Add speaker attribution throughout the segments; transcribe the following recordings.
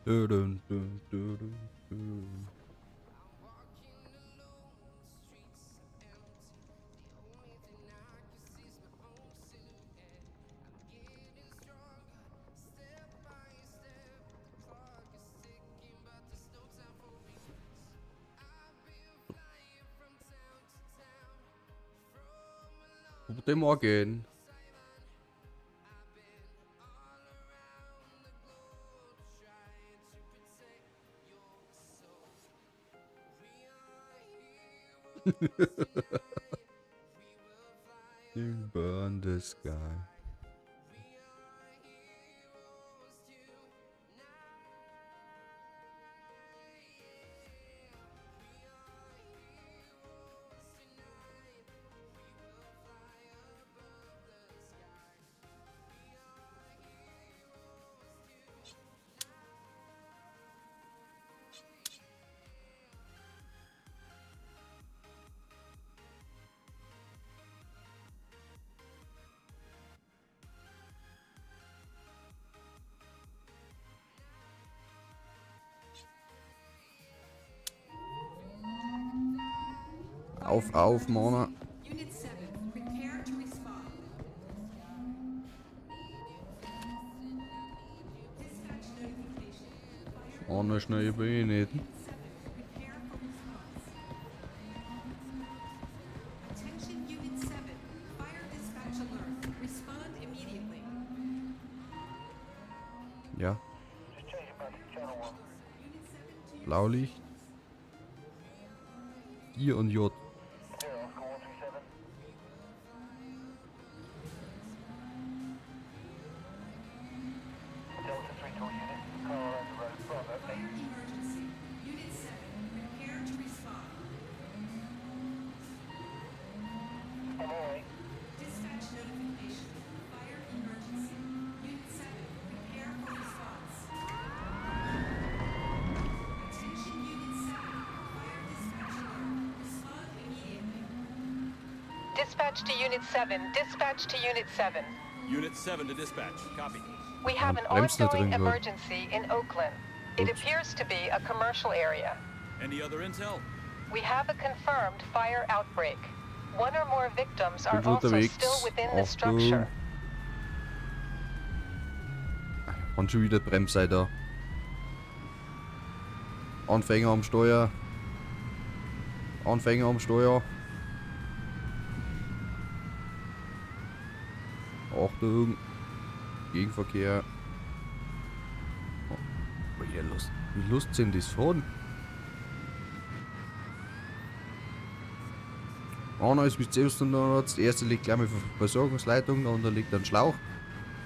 Speaker 1: Dü, dü, dü, dü, dü. Guten Morgen. You burn the sky. Auf, auf, Mona.
Speaker 2: Unit 7, prepare to respond. Dispatch notification. Fire
Speaker 1: Mona, schnell über ihn nicht.
Speaker 2: 7, prepare for response. Attention Unit 7, fire dispatch alert. Respond immediately.
Speaker 1: Ja,
Speaker 3: Just change it back to channel 1.
Speaker 2: Unit 7 to your
Speaker 1: Blaulicht. I und J.
Speaker 3: 0, Oscar 137. Delta 3 to all units, car around the road, Bravo
Speaker 2: Fire
Speaker 3: 8.
Speaker 2: emergency. Unit 7, prepare to respond.
Speaker 3: I'm alright.
Speaker 2: Dispatch notification. Fire emergency. Unit 7, prepare for response. Attention Unit 7, fire dispatch alert. Respond immediately.
Speaker 4: Dispatch to Unit 7. Dispatch to Unit 7.
Speaker 5: Unit 7 to dispatch. Copy.
Speaker 4: We have an
Speaker 1: Bremsen da
Speaker 4: ongoing
Speaker 1: drin gehabt.
Speaker 4: emergency in Oakland. It
Speaker 1: Oops.
Speaker 4: appears to be a commercial area.
Speaker 5: Any other intel?
Speaker 4: We have a confirmed fire outbreak. One or more victims are
Speaker 1: Bin schon
Speaker 4: also
Speaker 1: unterwegs.
Speaker 4: still within the
Speaker 1: Achtung.
Speaker 4: structure.
Speaker 1: Und schon wieder Bremse da. Anfänger am Steuer. Anfänger am Steuer. Achtung. Gegenverkehr. Oh, wie Lust, wie Lust sind das fahren? Einer ist bis selbst und dann hat's. Der erste liegt gleich mit Versorgungsleitung, der andere liegt ein Schlauch.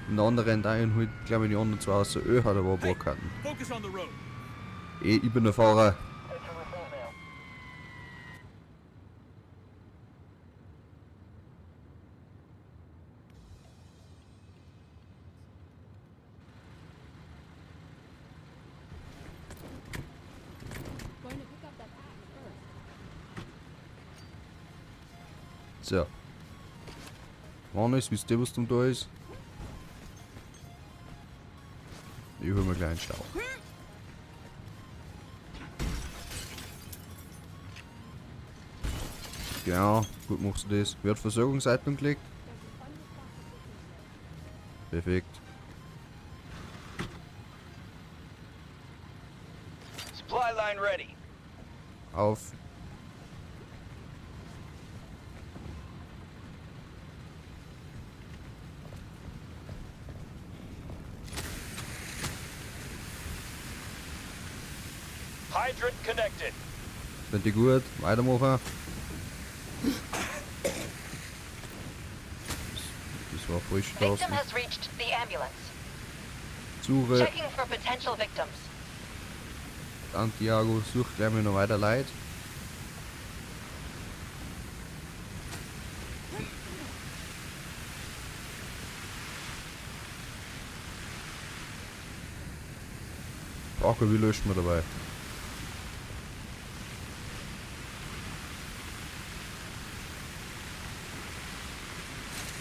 Speaker 1: Und der andere rennt ein und holt gleich mal die anderen zwei aus der Öl, hat aber ein paar
Speaker 5: Hey,
Speaker 1: Karten.
Speaker 5: focus on the road.
Speaker 1: Eh, ich bin der Fahrer.
Speaker 3: Enter report now.
Speaker 6: Going to pick up that axe first.
Speaker 1: So. Wann ist, wisst ihr, was denn da ist? Ich hol mir gleich einen Schlauch. Genau, gut machst du das. Wird Versorgungsleitung gelegt? Perfekt.
Speaker 7: Supply line ready.
Speaker 1: Auf.
Speaker 7: Hydrant connected.
Speaker 1: Finde ich gut. Weitermachen. Das war frisch
Speaker 8: Victim
Speaker 1: draußen.
Speaker 8: has reached the ambulance.
Speaker 1: Suche.
Speaker 8: Checking for potential victims.
Speaker 1: Santiago sucht gleich mal noch weiter Leid. Parker, wie löscht man dabei?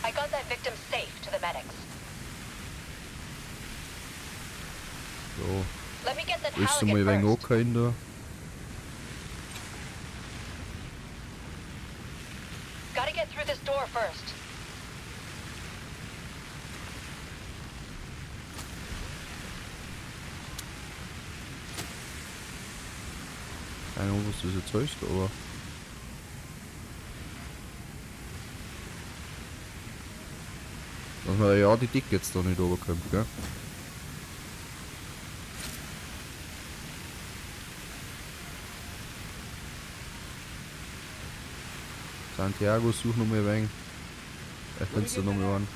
Speaker 8: I got that victim safe to the medics.
Speaker 1: So,
Speaker 8: Let me get that
Speaker 1: Willst du mal
Speaker 8: Halligan
Speaker 1: ein wenig
Speaker 8: first.
Speaker 1: angehalten da?
Speaker 8: Gotta get through this door first.
Speaker 1: Keine Ahnung, was das jetzt heißt, aber. Dass man ja die Dicke jetzt da nicht runterkommt, gell? Santiago, such noch mal ein wenig. Vielleicht findest du noch mal einen.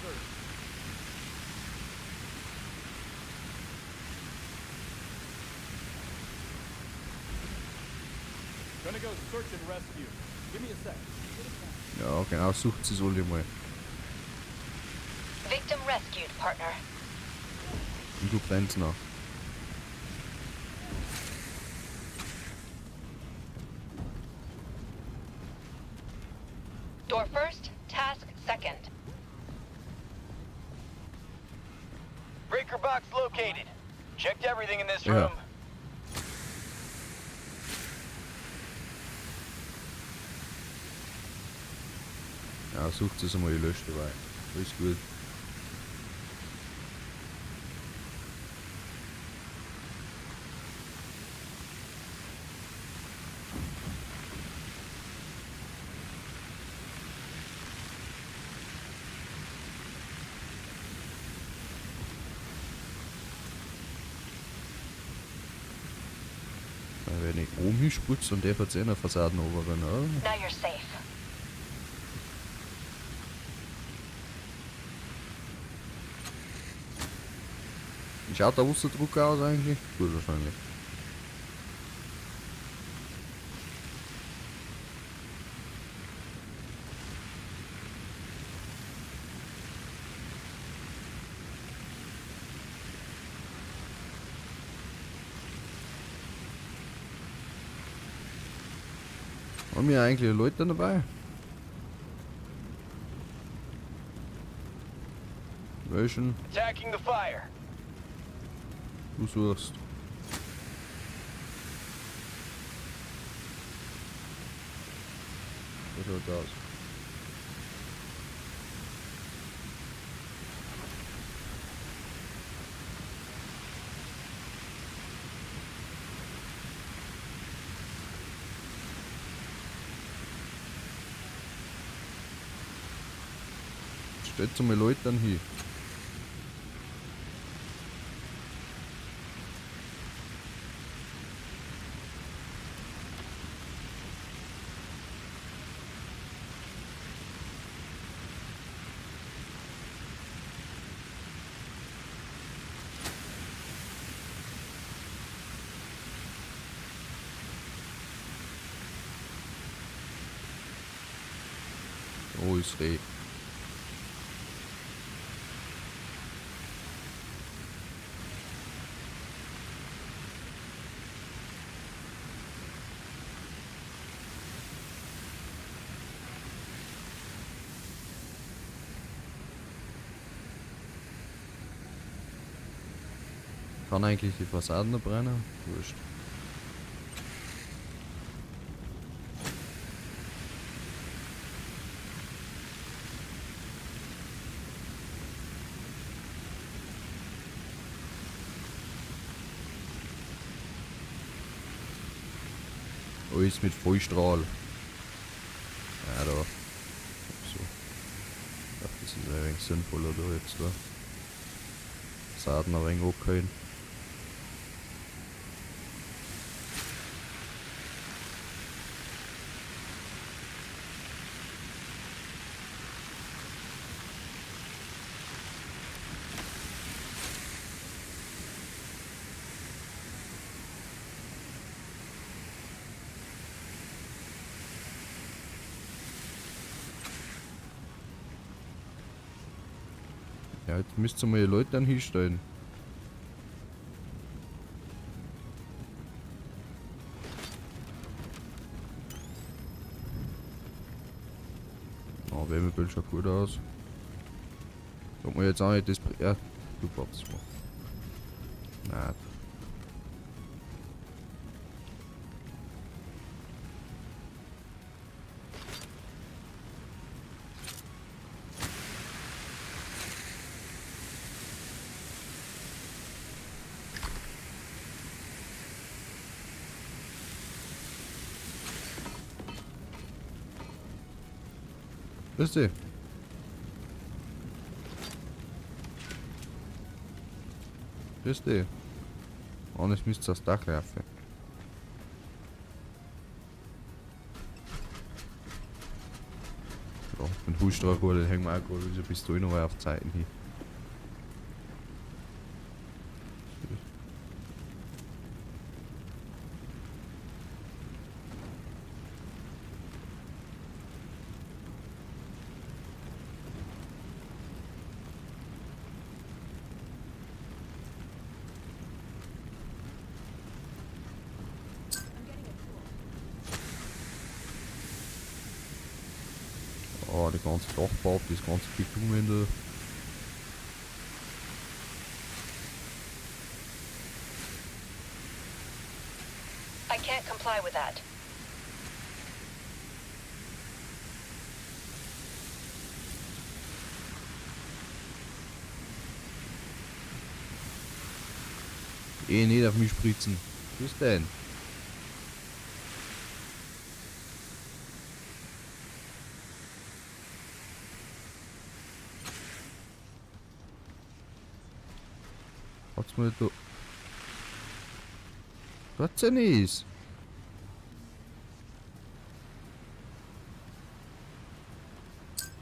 Speaker 5: Gonna go search and rescue. Give me a sec.
Speaker 1: Ja, genau, sucht sie alle mal.
Speaker 8: Victim rescued, partner.
Speaker 1: Und du brennst noch.
Speaker 8: Door first, task second.
Speaker 7: Breaker box located. Checked everything in this
Speaker 1: Yeah.
Speaker 7: room.
Speaker 1: Ja, sucht es einmal, ich lösche dabei. Alles gut. Ja, wenn ich oben hinspritze und der verzehner Fassaden oberen, oder?
Speaker 8: Now you're safe.
Speaker 1: Wie schaut der Wasserdrucker aus eigentlich? Gut wahrscheinlich. Haben wir eigentlich Leute dabei? Welchen?
Speaker 7: Attacking the fire.
Speaker 1: Du suchst. Was schaut das? Stellt mal Leute dann hin. Oh, ist Reh. Kann eigentlich die Fassaden noch brennen? Wurscht. Alles mit Vollstrahl. Ja, da. So. Ich dachte, das ist ein wenig sinnvoller da jetzt da. Fassaden ein wenig abgehören. Ja, jetzt müsst ihr mal die Leute dann hinstellen. Oh, Wärmebild schaut gut aus. Sag mal jetzt auch nicht das. Ja, du brauchst mal. Nein. Grüß dich. Grüß dich. Anders müsst ihr aufs Dach laufen. Ja, den Husstrahl, den hängen wir auch gerade diese Pistole noch auf Zeiten hin.
Speaker 6: I'm getting a tool.
Speaker 1: Oh, die ganze Dachbau, das ganze Bitumen da.
Speaker 8: I can't comply with that.
Speaker 1: Eh nicht auf mich spritzen. Was ist denn? Hat's mir da. Was denn ist?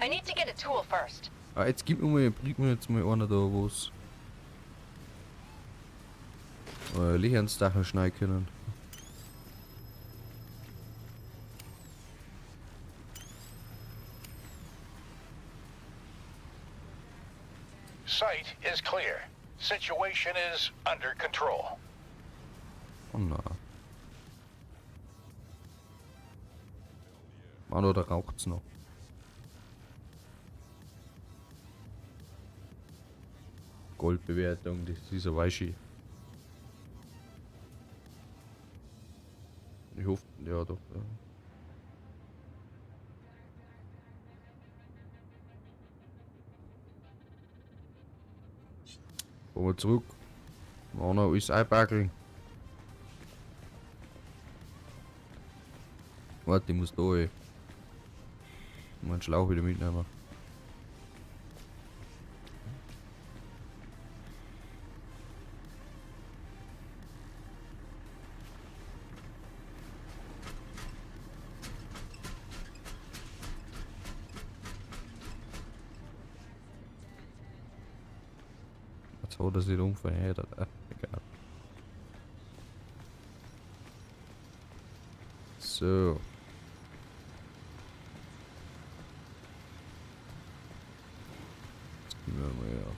Speaker 8: I need to get a tool first.
Speaker 1: Ah, jetzt gib mir mal, bring mir jetzt mal einer da, wo's Licht ans Dach schneiden können.
Speaker 3: Site is clear. Situation is under control.
Speaker 1: Oh na. Mann, oder raucht's noch? Goldbewertung, das ist ein Weischi. Ich hoffe, ja doch. Ja. Fahren wir zurück. Machen wir alles einpackeln. Warte, ich muss da ey. Meinen Schlauch wieder mitnehmen. Jetzt hat er sich umverheddert. Egal. So. Jetzt gehen wir mal ja.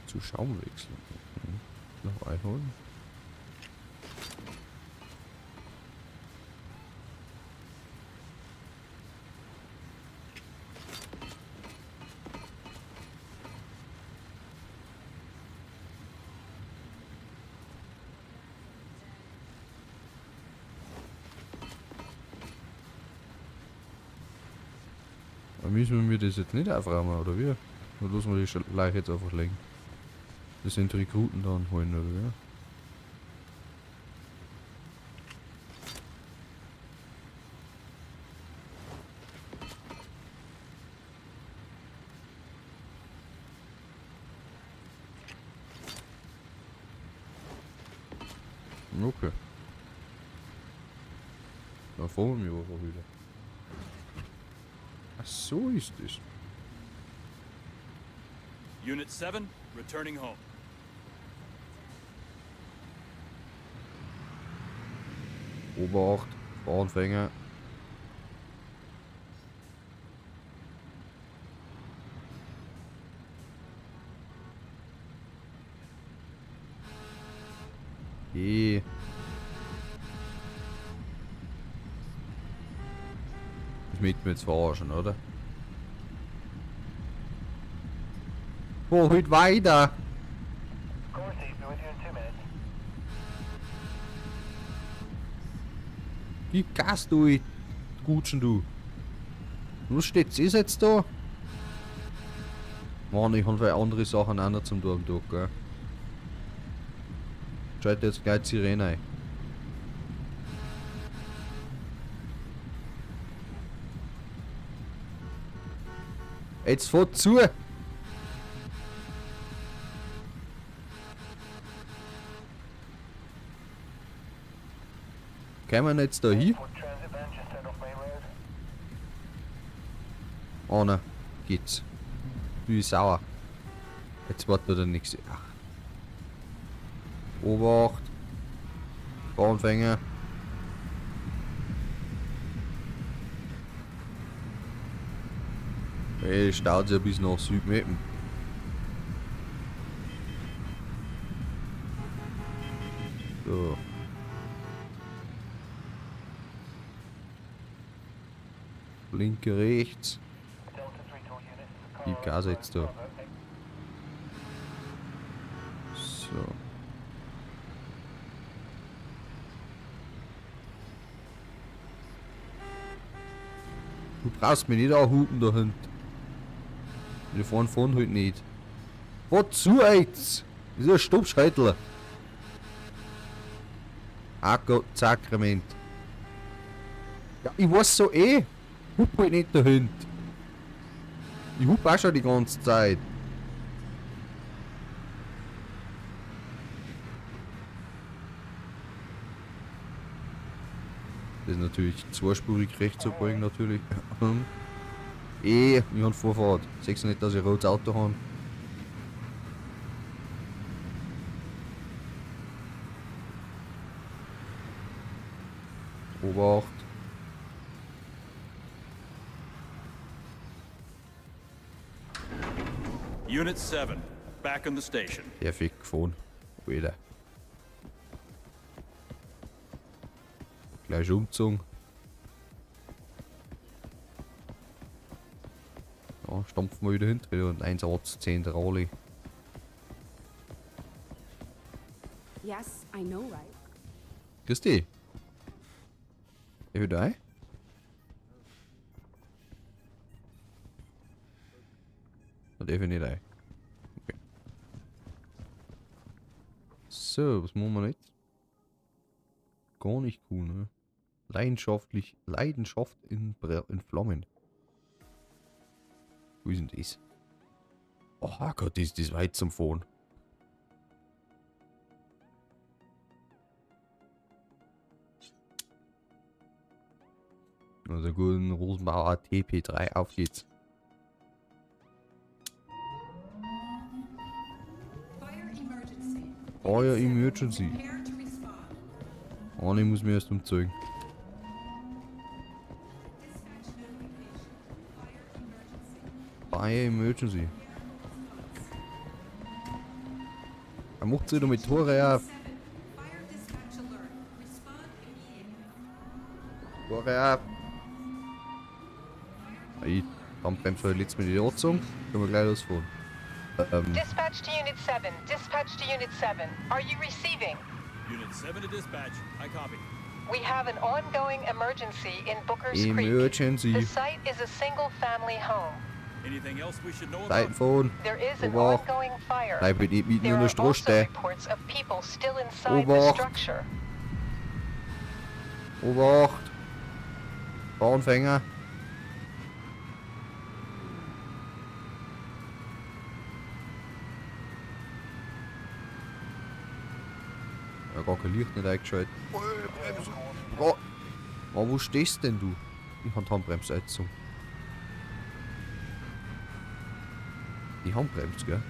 Speaker 1: Zu Schaum wechseln. Mhm. Noch einholen. Aber müssen wir das jetzt nicht aufräumen, oder wie? Oder lassen wir die Leiche jetzt einfach liegen? Das sind Rekruten dann holen, oder wie? Okay. Dann fahren wir einfach wieder. Ach so ist es.
Speaker 5: Unit 7, returning home.
Speaker 1: Obacht, Bauernfänger. Eh. Das möchte mir jetzt verarschen, oder? Wo, halt weiter!
Speaker 3: Call received. Be with you in 2 minutes.
Speaker 1: Gib Gas, du ich Gutschen, du. Was steht das jetzt da? Mann, ich hab vielleicht andere Sachen auch noch zum tun am Tag, gell? Schalte jetzt gleich die Sirene ein. Jetzt fahr zu! Kommen wir jetzt da hin? Oh ne, geht's. Bin ich sauer. Jetzt wartet der nächste. Ach. Obacht. Bauernfänger. Ey, staut sich ja bis nach Südmeppen. So. Linke, rechts. Gib Gas jetzt da. So. Du brauchst mich nicht anhupen da hinten. Wir fahren fahren halt nicht. Wozu jetzt? Das ist ein Stoppschalter. Ah Gott, Sakrament. Ja, ich weiß so eh. Hup halt nicht da hinten. Ich hup auch schon die ganze Zeit. Das ist natürlich zweispurig rechts abbeugen natürlich. Ich hab Vorfahrt. Siehst du nicht, dass ich ein rotes Auto habe? Obacht.
Speaker 5: Unit 7, back in the station.
Speaker 1: Perfekt gefahren. Alter. Gleich umgezogen. Ja, stampfen wir wieder hinter und Einsatzzentrale.
Speaker 6: Yes, I know, right?
Speaker 1: Grüß dich. Ich wieder ein? Da darf ich nicht ein. Okay. So, was machen wir jetzt? Gar nicht cool, ne? Leidenschaft in Flammen. Wo ist denn das? Oh Gott, ist das weit zum Fahren. Also guten Rosenbauer TP3, auf geht's.
Speaker 2: Fire emergency.
Speaker 1: Fire
Speaker 2: Unit 7,
Speaker 1: Emergency.
Speaker 2: Prepare to respond.
Speaker 1: Oh, ich muss mir erst umzeigen.
Speaker 2: Dispatch notification. Fire emergency.
Speaker 1: Fire Emergency. Er macht sich doch mit Tore auf.
Speaker 2: 7. Fire dispatch alert. Respond immediately.
Speaker 1: Tore auf. Ich Handbremse letztes Mal die angezogen. Können wir gleich losfahren.
Speaker 4: Dispatch to Unit 7. Dispatch to Unit 7. Are you receiving?
Speaker 5: Unit 7 to dispatch. I copy.
Speaker 4: We have an ongoing emergency in Booker's Creek.
Speaker 1: Emergency.
Speaker 4: The site is a single-family home.
Speaker 5: Anything else we should know about?
Speaker 1: Seitenfahren.
Speaker 4: There is an
Speaker 1: Obacht.
Speaker 4: ongoing fire.
Speaker 1: Bleib nicht mitten
Speaker 4: There
Speaker 1: in der
Speaker 4: are
Speaker 1: Straße
Speaker 4: also
Speaker 1: stehen.
Speaker 4: reports of people still inside the
Speaker 1: Obacht.
Speaker 4: structure.
Speaker 1: Obacht. Bauernfänger. Ja, gar kein Licht nicht eingeschaltet. Oh, oh, wo stehst denn du? Ich hab die Handbremse eingezogen. Die Handbremse, gell?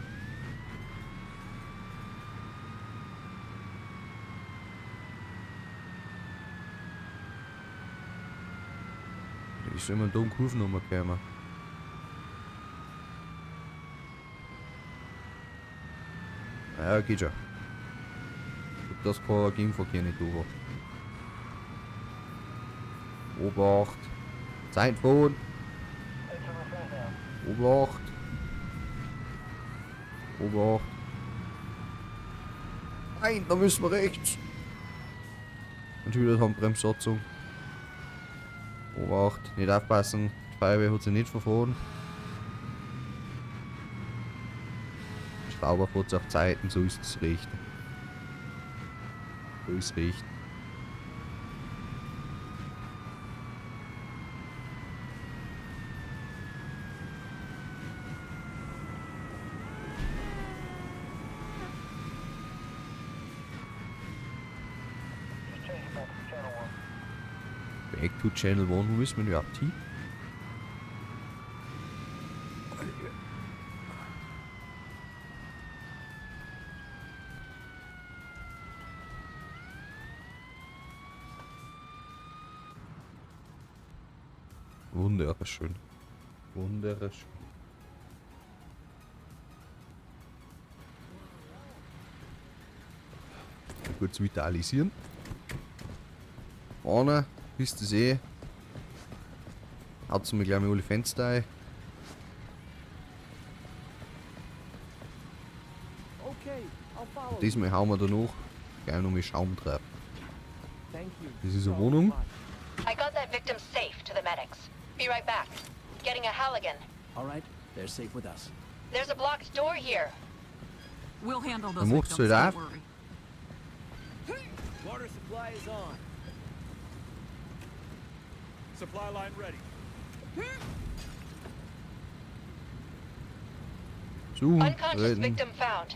Speaker 1: Wie soll man da um Kurven rumkommen? Ja, geht schon. Das kann Gegenverkehr nicht durch. Obacht. Zeitfahren. Obacht. Obacht. Nein, da müssen wir rechts. Und schon wieder Handbremssatzung. Obacht, nicht aufpassen. Die Feuerwehr hat sich nicht verfahren. Schrauber fährt auf Zeiten, so ist es recht. So ist recht. Back to Channel 1, wo müssen wir denn überhaupt hin? Wunderschön. Wunderschön. Kurz vitalisieren. Vorne, wisst ihr eh. Haut mir gleich mal alle Fenster ein. Und diesmal hauen wir danach gleich noch mit Schaum drauf. Das ist eine Wohnung.
Speaker 8: I got that victim safe to the medics. Be right back. Getting a Halligan.
Speaker 9: All right, they're safe with us.
Speaker 8: There's a blocked door here.
Speaker 2: We'll handle those
Speaker 1: Dann macht's
Speaker 2: victims,
Speaker 1: halt
Speaker 2: don't
Speaker 1: auf.
Speaker 2: worry.
Speaker 7: Water supply is on.
Speaker 5: Supply line ready.
Speaker 1: Suchen,
Speaker 8: Unconscious
Speaker 1: reden.
Speaker 8: victim found.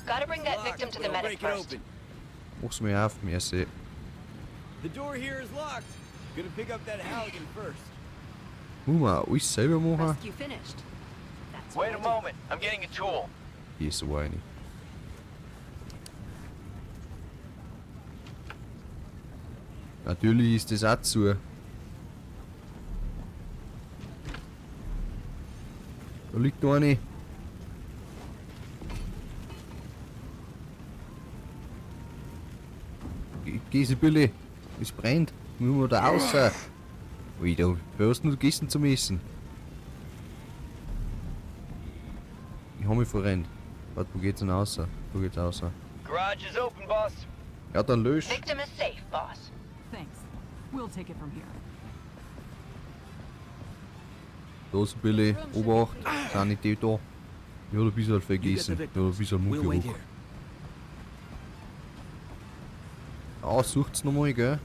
Speaker 8: Gotta bring that victim to the
Speaker 7: We'll
Speaker 8: medic
Speaker 7: break it
Speaker 8: first.
Speaker 7: open.
Speaker 1: Mach's mir auf, merci.
Speaker 7: The door here is locked. Gonna pick up that Halligan first.
Speaker 1: Muss man alles selber machen?
Speaker 6: Rescue finished. That's what
Speaker 7: Wait
Speaker 6: I
Speaker 7: a
Speaker 6: do.
Speaker 7: moment. I'm getting a tool.
Speaker 1: Hier ist so eine. Natürlich ist das auch zu. Da liegt eine. Geh, Sibylle. Es brennt. Müssen wir da raus. Ui, da hast du nur gegessen zum Essen. Ich hab mich verrennt. Warte, wo geht's denn raus? Wo geht's raus?
Speaker 7: Garage is open, boss.
Speaker 1: Ja, dann lösch.
Speaker 8: Victim is safe, boss.
Speaker 2: Thanks. We'll take it from here.
Speaker 1: Los, Billy, Obacht, Sanitäter. Ich hab ein bisschen vergessen. Ich hab ein bisschen
Speaker 9: We'll wait
Speaker 1: Mundgeruch.
Speaker 9: here.
Speaker 1: Ah, sucht's nochmal, gell?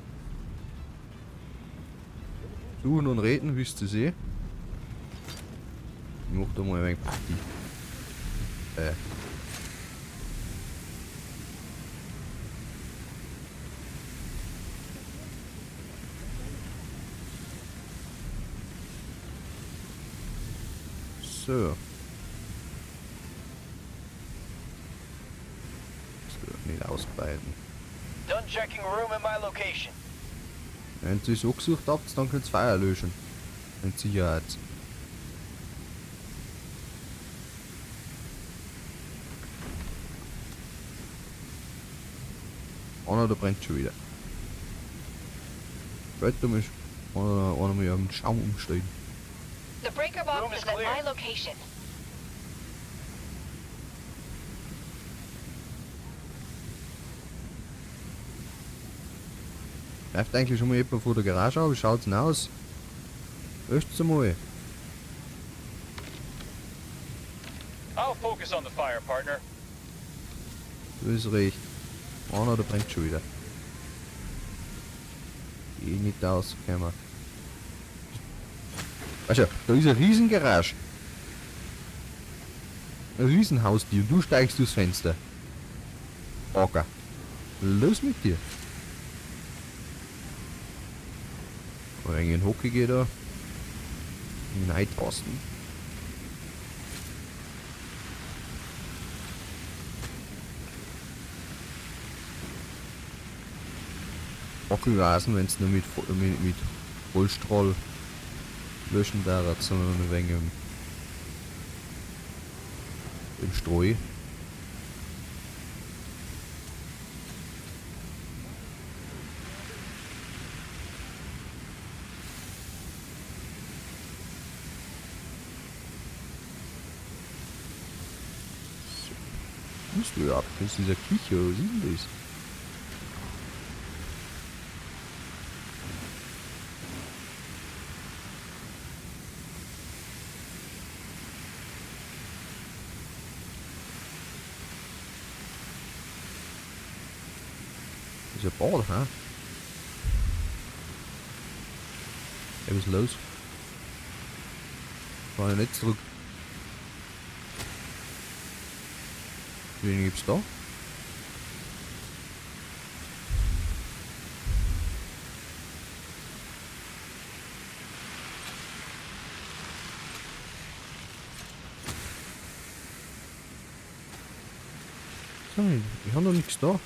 Speaker 1: Suchen und reden, wisst ihr eh. Ich mach da mal ein wenig Party. So. So, nicht ausbeuten.
Speaker 7: Done checking room in my location.
Speaker 1: Wenn ihr es angesucht habt, dann könnt ihr Feuer löschen. In Sicherheit. Einer, da brennt schon wieder. Vielleicht da muss einer mal auf den Schaum umsteigen.
Speaker 8: The breaker box
Speaker 7: Room is
Speaker 8: is at
Speaker 7: clear.
Speaker 8: my location.
Speaker 1: Läuft eigentlich schon mal jemand vor der Garage an? Wie schaut's denn aus? Löscht's einmal.
Speaker 5: I'll focus on the fire, partner.
Speaker 1: Du ist recht. Einer, der brennt schon wieder. Eh nicht da rausgekommen. Weißt du, da ist eine Riesengarage. Ein Riesenhaustier und du steigst durchs Fenster. Ocker. Los mit dir. Mal in den Hockey geht da. Nein, Hockeyrasen, wenn es nur mit Vollstrahl löschen darf, sondern ein wenig im Streu. So. Musst du überhaupt? Das ist dieser Küche, oder was ist denn das? Das ist ein Bad, hä? Ey, was ist los? War ja nicht zurück. Wen gibt's da? Doch nicht. Ich hab noch nichts da.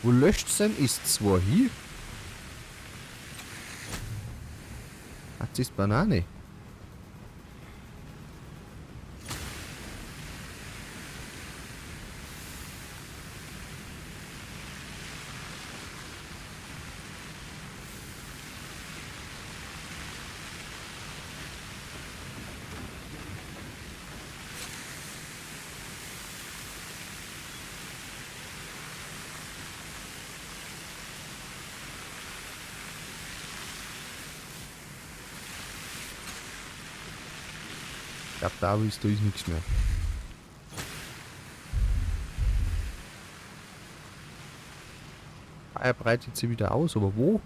Speaker 1: Wo löscht's denn? Ist zwar hier. Ach, das ist Banane. Ich glaube, da ist nichts mehr. Ah, er breitet sie wieder aus, aber wo?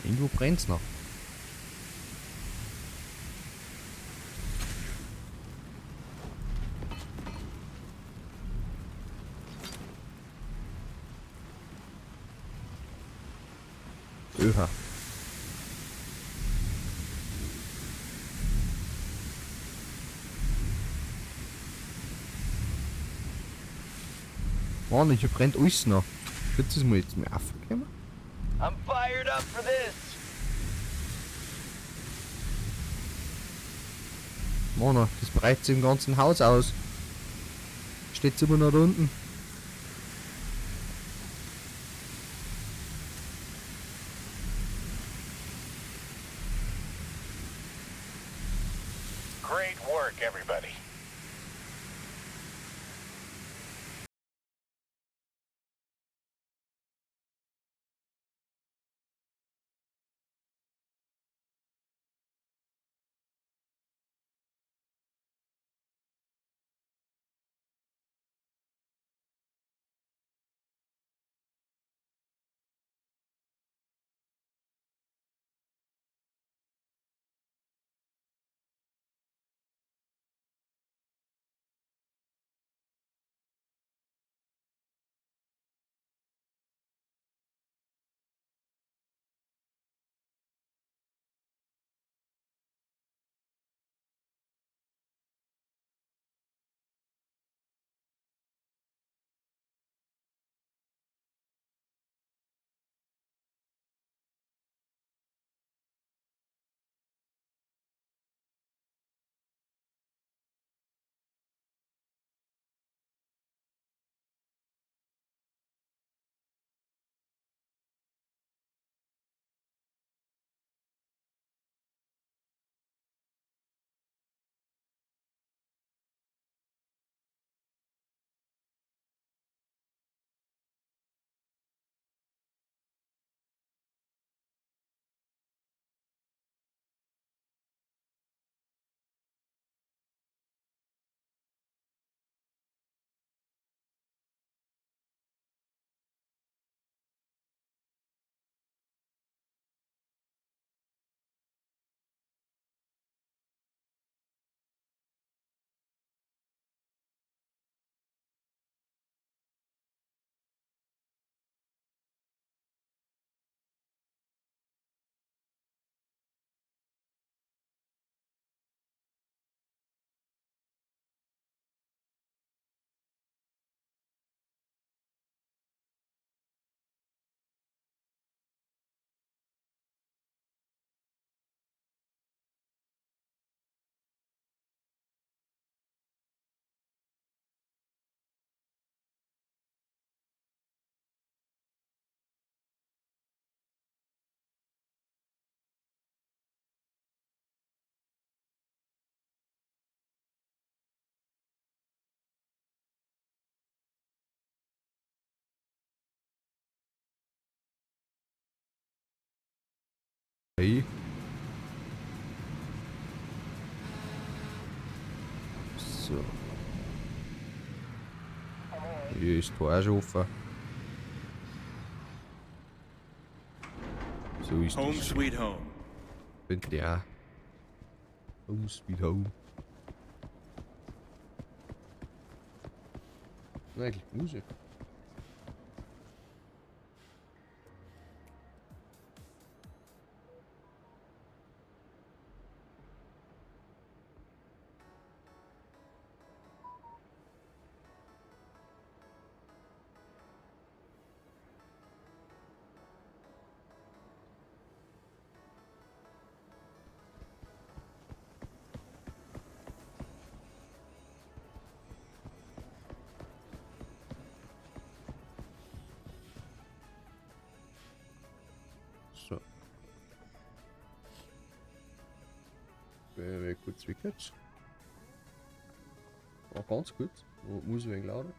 Speaker 1: Irgendwo brennt's noch. Öha. Mann, hier brennt alles noch. Jetzt ist mir jetzt mehr aufgekommen.
Speaker 7: I'm fired up for this.
Speaker 1: Mann, das breitet sich im ganzen Haus aus. Steht's immer noch da unten.
Speaker 3: Great work, everybody.
Speaker 1: Hey. So. Hier ist Tor auch schon offen. So ist
Speaker 5: Home
Speaker 1: das.
Speaker 5: sweet home.
Speaker 1: Finde ich auch. Home sweet home. Eigentlich Musik. So. Wäre kurz weg jetzt. War ganz kurz. Muss ich ein wenig lauter.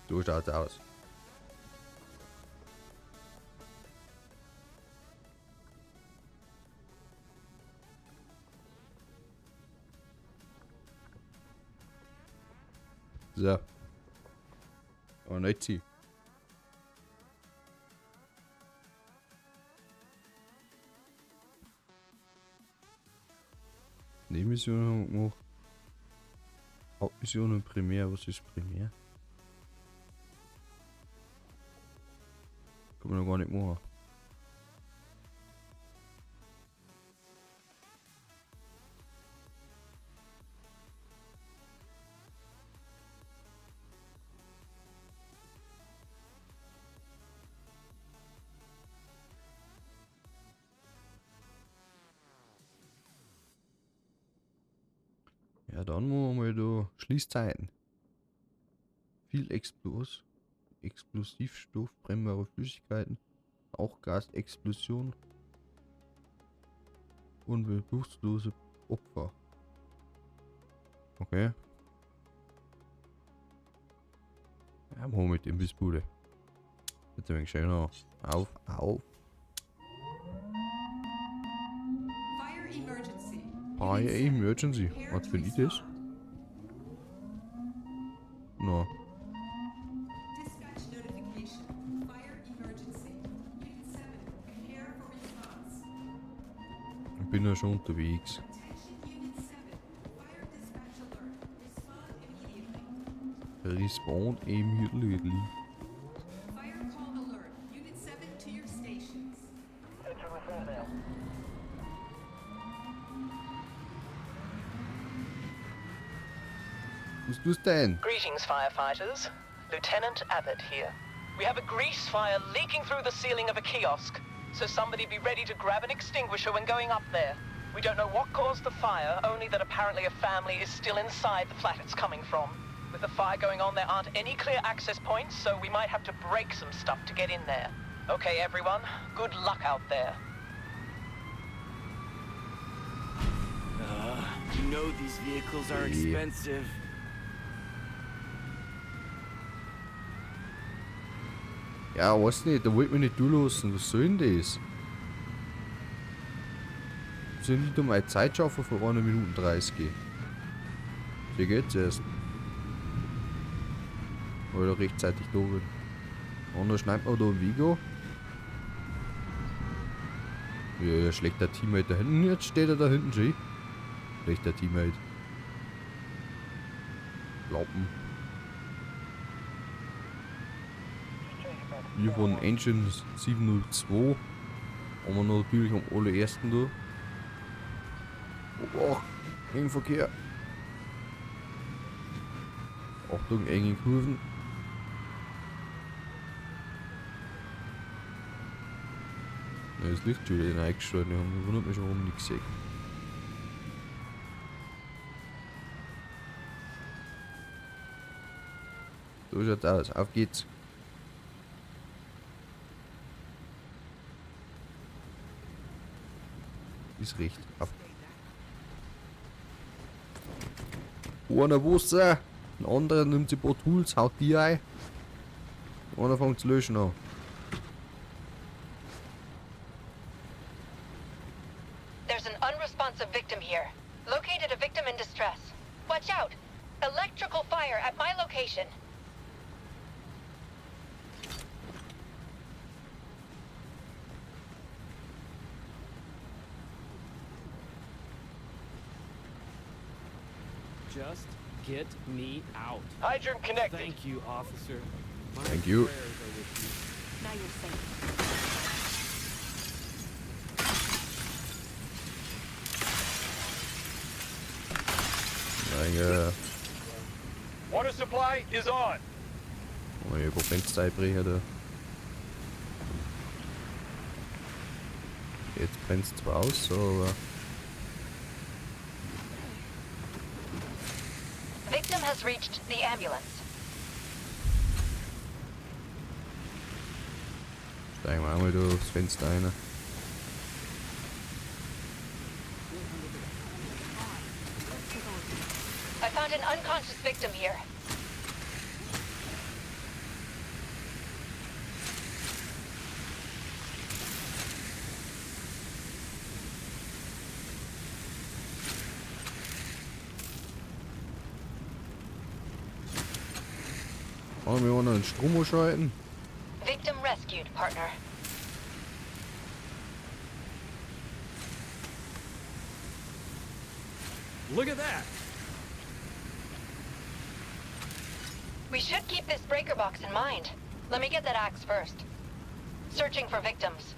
Speaker 1: So schaut's aus. So. Und nicht sie. Nebenmission haben wir gemacht. Hauptmission und Primär. Was ist Primär? Kann man noch gar nicht machen. Ja, dann machen wir mal da Schließzeiten. Viel Explosivstoff, brennbare Flüssigkeiten, auch Gasexplosion und bewusstlose Opfer. Okay. Ja, machen wir mit dem Imbissbude. Jetzt ein wenig schöner. Auf, auf.
Speaker 2: Fire emergency.
Speaker 1: Fire
Speaker 2: Unit 7,
Speaker 1: Emergency.
Speaker 2: prepare
Speaker 1: Was
Speaker 2: to
Speaker 1: finde ich das?
Speaker 2: respond.
Speaker 1: No.
Speaker 2: Dispatch notification. Fire emergency. Unit 7, prepare for response.
Speaker 1: Ich bin ja schon unterwegs.
Speaker 2: Attention Unit 7. Fire dispatch alert. Respond immediately.
Speaker 1: Respond immediately.
Speaker 2: Fire call alert. Unit 7 to your stations.
Speaker 1: Was tust du denn?
Speaker 4: Greetings, firefighters. Lieutenant Abbott here. We have a grease fire leaking through the ceiling of a kiosk, so somebody be ready to grab an extinguisher when going up there. We don't know what caused the fire, only that apparently a family is still inside the flat it's coming from. With the fire going on, there aren't any clear access points, so we might have to break some stuff to get in there. Okay, everyone, good luck out there.
Speaker 9: You know these vehicles are
Speaker 1: Yeah.
Speaker 9: expensive.
Speaker 1: Ja, weiß nicht, da wollte mich nicht durchlassen. Was soll denn das? Sind nicht um meine Zeit schaffen vor 1 Minute 30. Wie geht's erst? Weil ich rechtzeitig da bin. Anders schneidet man da ein Vigo. Ja, ja, schlechter Teammate da hinten. Jetzt steht er da hinten schon. Schlechter Teammate. Lappen. Wir von Engine 702. Aber natürlich am allerersten da. Oh, Gegenverkehr. Achtung, enge Kurven. Ja, das Licht schon wieder eingestellt. Ich hab wundert mich schon, warum ich nichts sehe. So schaut's aus. Auf geht's. Ist recht. Auf. Einer Wasser, ein anderer nimmt sich ein paar Tools, haut die ein. Einer fängt zu löschen an.
Speaker 8: There's an unresponsive victim here. Located a victim in distress. Watch out! Electrical fire at my location.
Speaker 9: Just get me out.
Speaker 7: Hydrant connected.
Speaker 9: Thank you, officer. My
Speaker 1: Thank you.
Speaker 9: prayers are with you.
Speaker 6: Now you're safe.
Speaker 1: Danke.
Speaker 5: Water supply is on.
Speaker 1: Oh, ich hab Fenster einbrechen da. Jetzt brennt's zwar aus, aber.
Speaker 8: Victim has reached the ambulance.
Speaker 1: Steigen wir einmal da aufs Fenster rein.
Speaker 8: I found an unconscious victim here.
Speaker 1: Wollen wir auch noch den Strom ausschalten?
Speaker 8: Victim rescued, partner.
Speaker 5: Look at that.
Speaker 8: We should keep this breaker box in mind. Let me get that axe first. Searching for victims.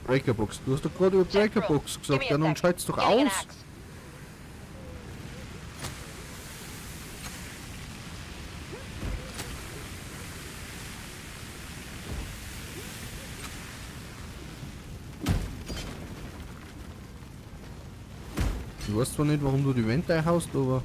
Speaker 1: Breakerbox. Du hast doch gerade über
Speaker 8: Check room.
Speaker 1: Breakerbox
Speaker 8: Give
Speaker 1: gesagt.
Speaker 8: me
Speaker 1: Ja,
Speaker 8: a
Speaker 1: nun
Speaker 8: sec.
Speaker 1: schalt's doch
Speaker 8: Getting an
Speaker 1: aus.
Speaker 8: axe.
Speaker 1: Ich weiß zwar nicht, warum du die Wände einhaust, aber...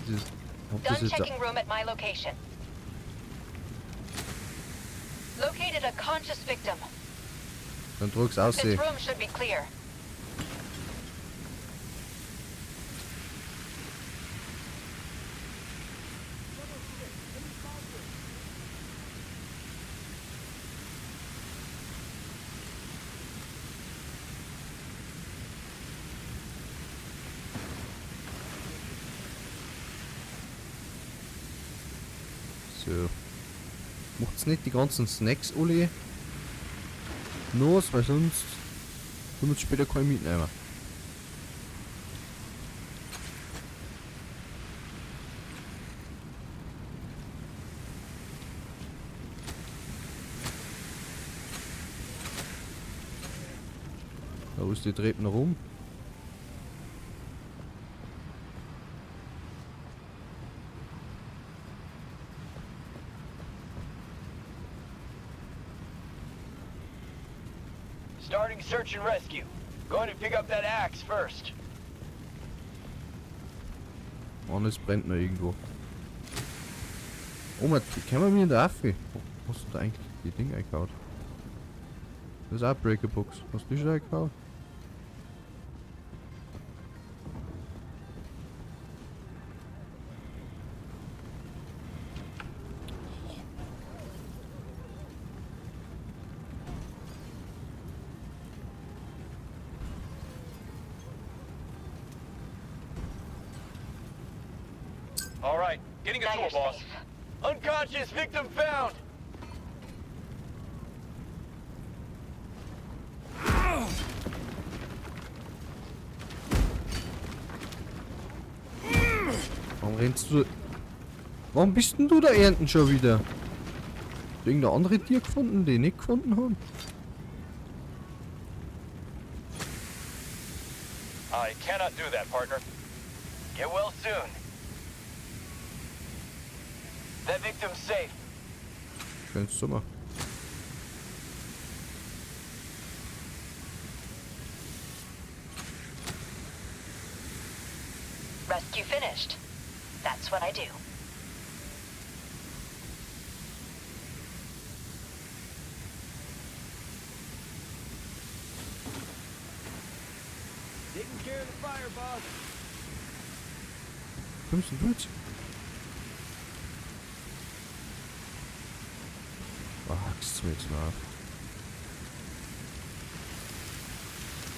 Speaker 1: Das ist, hab das
Speaker 8: Done
Speaker 1: jetzt
Speaker 8: checking room at my location. Located a conscious victim.
Speaker 1: Dann drück's aus.
Speaker 8: This room should be clear.
Speaker 1: So. Macht's nicht die ganzen Snacks alle los, weil sonst können wir später keinen mitnehmen. Da ist die Treppen rum.
Speaker 7: Starting search and rescue. Going to pick up that axe first.
Speaker 1: Mann, es brennt noch irgendwo. Oh man, können wir mir da auf? Wo hast du da eigentlich die Dinge eingehauen? Das ist auch Breakerbox. Hast du die schon eingehauen?
Speaker 5: All right, getting a
Speaker 8: Now
Speaker 5: tool,
Speaker 8: you're
Speaker 5: boss.
Speaker 8: safe.
Speaker 7: Unconscious victim found.
Speaker 1: Warum rennst du... Warum bist denn du da ernten schon wieder? Irgendein andere Tier gefunden, die ich nicht gefunden haben?
Speaker 3: I cannot do that, partner.
Speaker 7: Get well soon. That victim's safe.
Speaker 1: Schönes Zimmer.
Speaker 8: Rescue finished. That's what I do.
Speaker 5: Taking care of the fire, boss.
Speaker 1: Kommst du jetzt? Hackst du mir jetzt mal auf.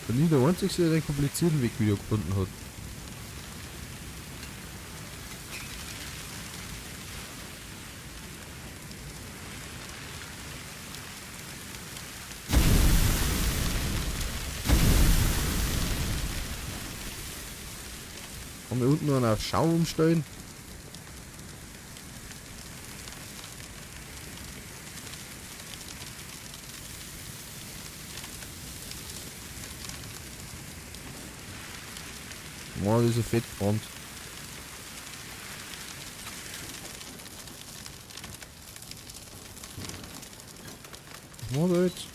Speaker 1: Bin ich der Einzige, der den komplizierten Weg wieder gefunden hat. Haben wir unten noch einen auf Schaum umstellen? Boah, das ist ein Fettbrand. Was macht er jetzt?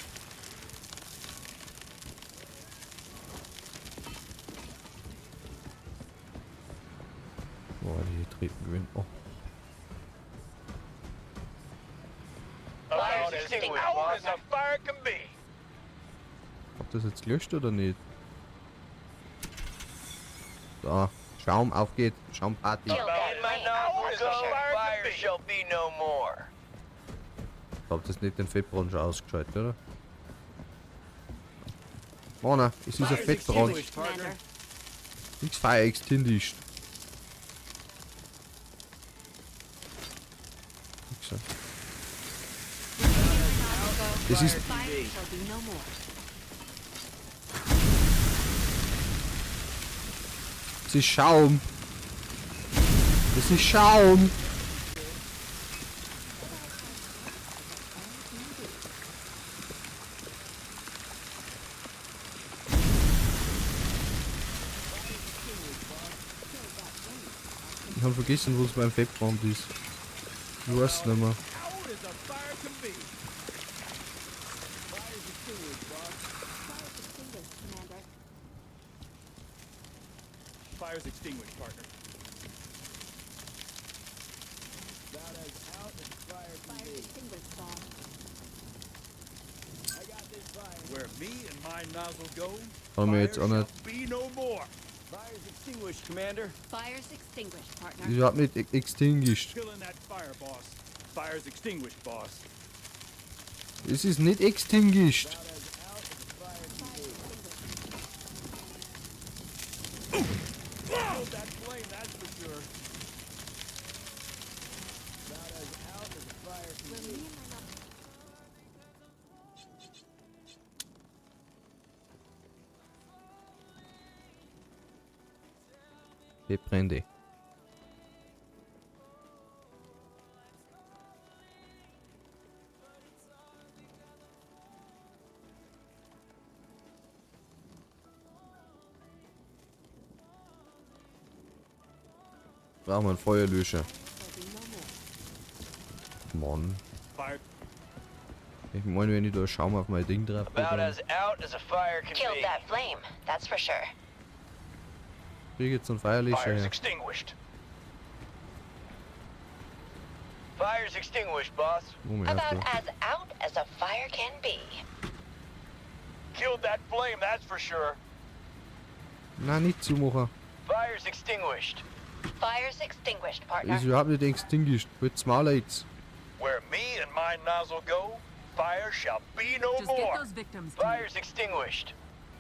Speaker 1: Boah, die treten gewinnt. Oh.
Speaker 3: About
Speaker 7: Fire's
Speaker 3: as
Speaker 7: extinguished,
Speaker 3: out
Speaker 7: boss.
Speaker 3: as a fire can be.
Speaker 1: Hab das jetzt gelöscht oder nicht? Da, Schaum, auf geht. Schaumparty.
Speaker 8: Kill that
Speaker 7: In my
Speaker 8: flame.
Speaker 7: nostrils
Speaker 8: That's for
Speaker 7: go,
Speaker 8: sure.
Speaker 7: fire shall be no more.
Speaker 1: Hab das nicht den Fettbrand schon ausgeschaltet, oder? Oh nein, es ist ein
Speaker 9: Fire's
Speaker 1: Fettbrand.
Speaker 9: extinguished, partner.
Speaker 1: Nix Fire extinguished. Nix, ja. Das ist,
Speaker 6: Fire shall be no more.
Speaker 1: das ist Schaum. Das ist Schaum. Ich hab vergessen, wo es beim Fettbrand ist. Ich weiß nicht mehr.
Speaker 5: Out as a fire can be. Fire's extinguished, boss. Fire's extinguished, partner. About as out as a fire can be. I got this fire. Where me and my nozzle go,
Speaker 1: Haben wir jetzt
Speaker 5: fire
Speaker 1: auch
Speaker 5: shall
Speaker 1: nicht.
Speaker 5: be no more.
Speaker 7: Fire's extinguished, Commander.
Speaker 6: Fire's extinguished, partner.
Speaker 1: Ist überhaupt nicht extinguished.
Speaker 5: Killing that fire, boss. Fire's extinguished, boss.
Speaker 1: Es ist nicht extinguished.
Speaker 5: Killed that flame, that's for sure. About as out as a fire can be.
Speaker 1: Fettbrände. Brauchen wir einen Feuerlöscher. Mann.
Speaker 5: Fire.
Speaker 1: Ich meine, wenn ich da Schaum auf mein Ding drauf tue,
Speaker 7: About
Speaker 1: dann
Speaker 7: as out as a fire can
Speaker 8: Killed
Speaker 7: be.
Speaker 8: that flame, that's for sure.
Speaker 1: krieg ich jetzt einen Feuerlöscher
Speaker 3: Fire's
Speaker 1: her.
Speaker 3: extinguished.
Speaker 7: Fire's extinguished, boss.
Speaker 1: Moment,
Speaker 8: About
Speaker 1: da.
Speaker 8: as out as a fire can be.
Speaker 3: Killed that flame, that's for sure.
Speaker 1: Nein, nicht zumachen.
Speaker 7: Fire's extinguished.
Speaker 8: Fire's extinguished, partner.
Speaker 1: Ist überhaupt nicht extinguished. Halt's Maul jetzt.
Speaker 3: Where me and my nozzle go, fire shall be no
Speaker 2: Just get
Speaker 3: more.
Speaker 2: those victims to me.
Speaker 7: Fire's extinguished.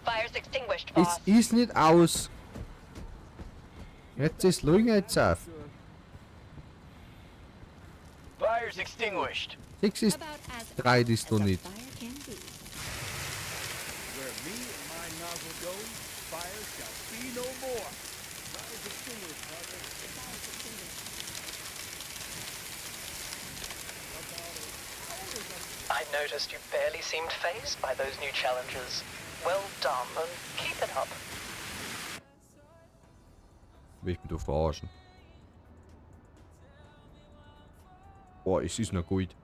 Speaker 8: Fire's extinguished,
Speaker 1: Es
Speaker 8: boss.
Speaker 1: ist nicht aus. Jetzt ist Lügen jetzt auf.
Speaker 7: Fire's extinguished.
Speaker 1: 6 ist
Speaker 6: About as
Speaker 1: 3
Speaker 6: out
Speaker 1: ist
Speaker 6: as
Speaker 1: noch
Speaker 6: a
Speaker 1: nicht.
Speaker 6: fire can be.
Speaker 5: Where me and my nozzle go, fire shall be no more. Fire's extinguished, partner.
Speaker 6: Fire's extinguished.
Speaker 4: I noticed you barely seemed phased by those new challenges. Well done, and keep it up.
Speaker 1: Will ich mich doch verarschen. Boah, es ist noch gut.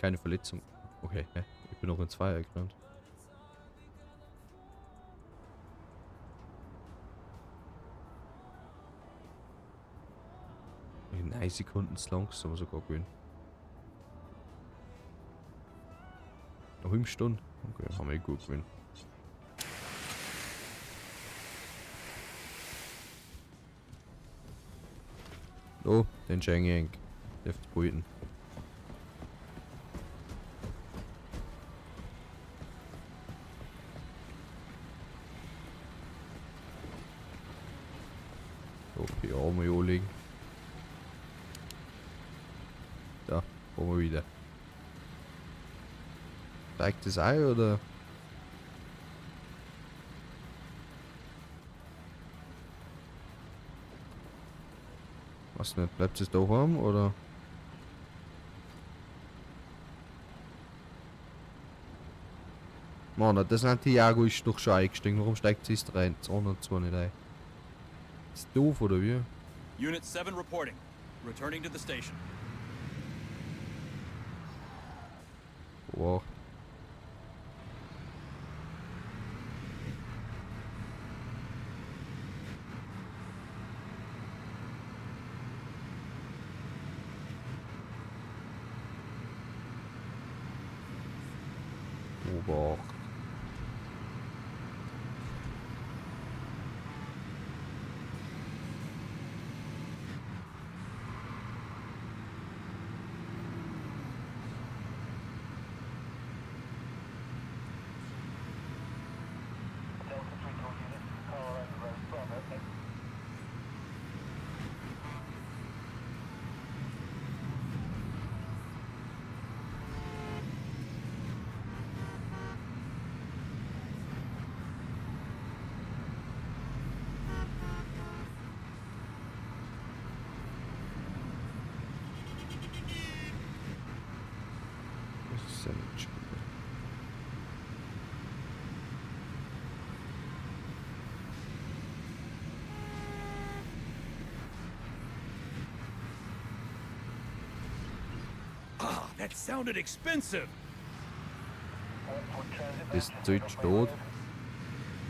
Speaker 1: Keine Verletzung. Okay, hä? Ich bin noch ins Feuer gerannt. In 9 Sekunden zu langsam sogar gewesen. Eine halbe Stunde. Okay, haben wir eh gut gewesen. Oh, den Cheng Dürft behalten. So, PA mal anlegen. Da, kommen wir wieder. Steigt das ein oder? Was nicht, bleibt es daheim oder? Mann, das Santiago ist doch schon eingestiegen. Warum steigt sie jetzt rein? 202 nicht ein. Ist doof oder wie?
Speaker 5: Unit 7 reporting. Returning to the station.
Speaker 1: Boah. Obacht. Das ist ja nicht schön.
Speaker 5: Ah, that sounded expensive.
Speaker 1: Das Zeug steht.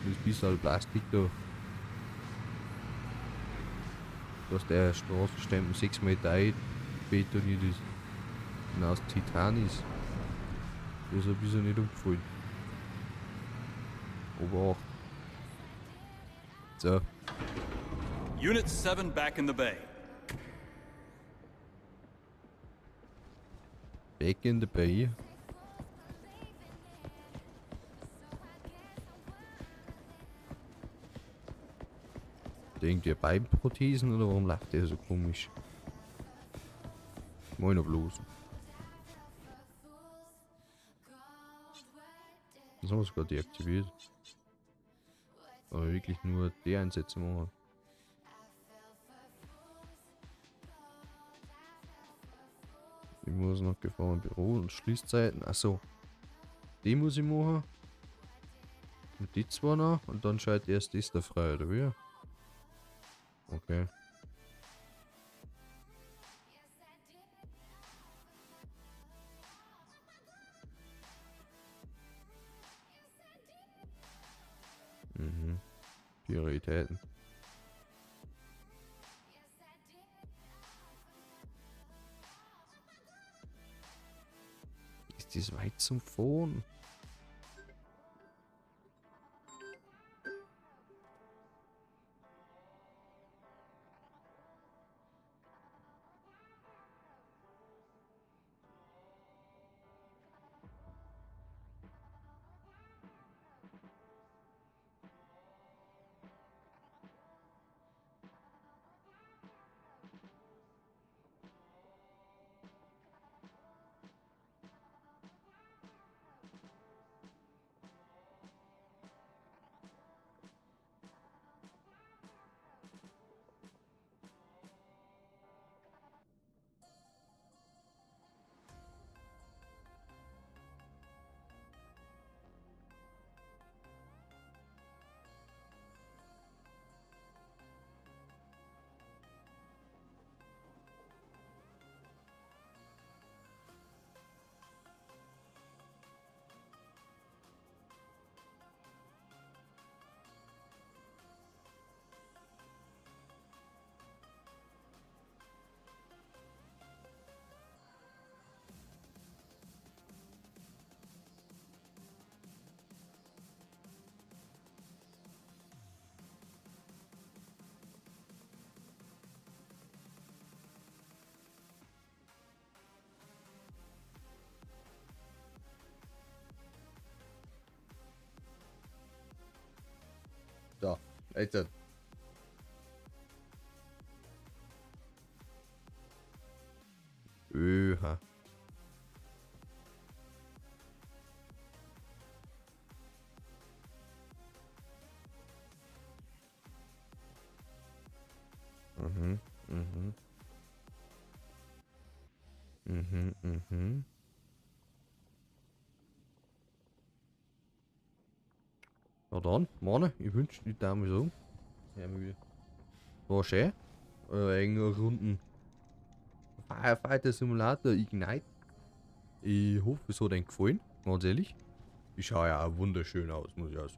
Speaker 1: Das bisschen Plastik da. Dass der Straßenstempel 6 Meter ein betoniert ist. Und aus Titan ist. Das ist ein bisschen nicht umgefallen. Obacht. So.
Speaker 5: Unit 7 back in the bay.
Speaker 1: Back in the bay. Irgendwie Beinprothesen oder warum lacht der so komisch? Moin bloß. Das haben wir sogar deaktiviert. Aber wirklich nur die Einsätze machen. Ich muss noch Gefahr im Büro und Schließzeiten. Achso. Die muss ich machen. Und die zwei noch. Und dann schaltet erst das da frei, oder wie? Okay. Mhm. Prioritäten. Ist das weit zum Fahren? So, jetzt. Öha. Mhm, mhm. Mhm, mhm. Na dann, Mane, ich wünsche die Dame so. Ja, wieder. War schön. Eure eigenen Runden. Firefighter Simulator Ignite. Ich hoffe, es hat euch gefallen, ganz ehrlich. Ich schaue ja auch wunderschön aus, muss ich auch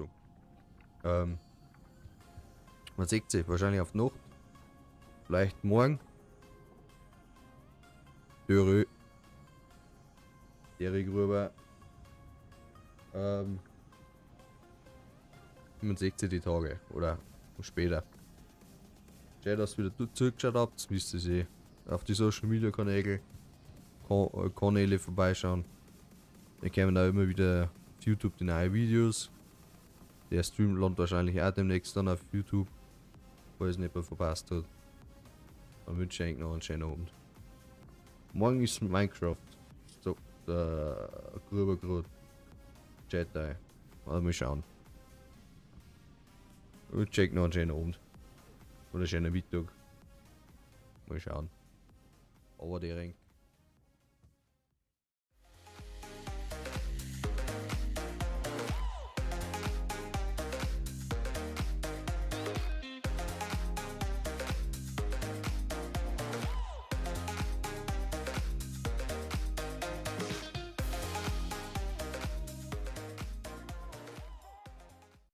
Speaker 1: sagen. Man sieht sich wahrscheinlich auf die Nacht. Vielleicht morgen. Dürre. Derek rüber. Man sieht sich die Tage oder später. Schön, dass ihr wieder zugeschaut habt. Wisst ihr eh. Auf die Social Media Kanäle, Kanäle vorbeischauen. Da kommen da immer wieder auf YouTube die neuen Videos. Der Stream landet wahrscheinlich auch demnächst dann auf YouTube, falls nicht mehr verpasst hat. Dann wünsche ich euch noch einen schönen Abend. Morgen ist Minecraft. So, der Gruber grad. Jedi. Mal schauen. Und check noch einen schönen Abend. Oder einen schönen Mittag. Mal schauen. Aber die Ring.